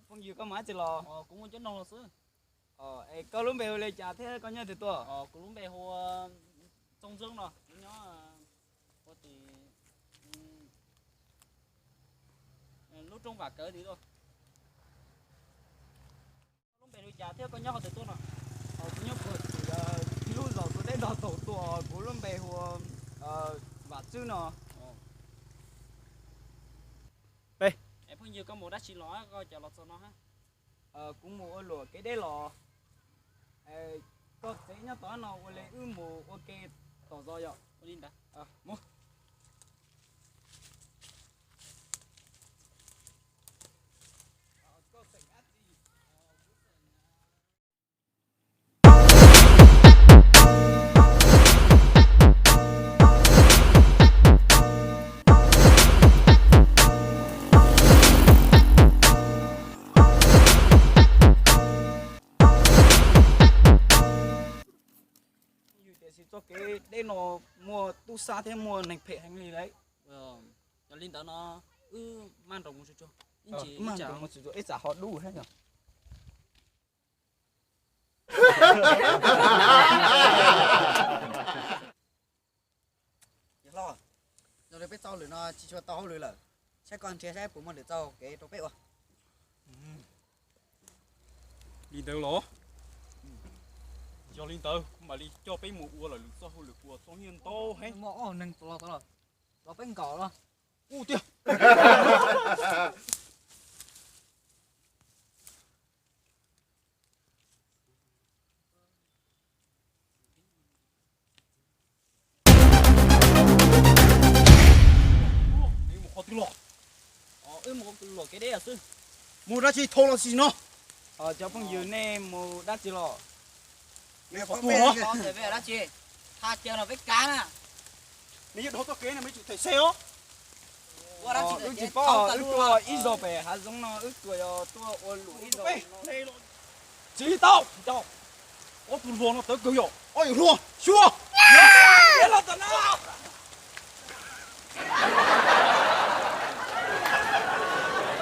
Phooj ywg, koj mus dab tsi los? Kuv mus coj noog los xwb. Es koj lub npe hu li cas thiab koj nyob twg tuaj? Kuv lub npe hu Txooj Ntxooj no, kuv nyob ua tim lub rooj Vam Kawv tid tuaj. Lub npe hu li cas thiab koj nyob qhov twg tuaj no? Kuv nyob puag tim lub zos Tuam Teb Nrog Taug tuaj, kuv lub npe hu Vam Tswb no. Phooj ywg, koj mus dab tsi los koj cas los txog no? Kuv mus ua luam kev deb los. Koj tsev nyob tom no ua li, wb mus ua ke tom zos yom. Ua li ntawd. Mus. Tiam sis txoj kev deb no muaj tub sab thiab muaj neeg phem heev li lawm. Yog li ntawd no, wb maj nroos mus tsuag tsuag, ib tsam ho dub thiab yom. Yog li peb txoj hauj lwm no tsis tshua tau hauj lwm lawm, saib koj nrhiav saib puas muaj lwm txoj kev rau peb ua. Li ntawd los? Yog li ntawd kuv mam li coj peb mus ua lawm lwm txoj hauj lwm, kuv txoj nyiaj ntau heev. Muaj ob neeg los, los peb nkaum los. Ua tiag. Mus qhov twg los? Wb mus luam kev deb xwb. Mus dab tsi, thau los sis no? Cov phooj ywg, nej mus dab tsi los? Neb qhov twg los? Dab tsi? Tha caw no peb kav na. Neb yuav dhau txoj kev no, neb tsum them se os. Wb tsis paub, wb tuaj ib zaug pem hav zoov no, wb tuaj yog tuaj ua luam ib zaug. Tsis tau, tsis tau. Ob tug hluas no tawv kawg yom. Ob yawm hluas, xyuas. Los tom no.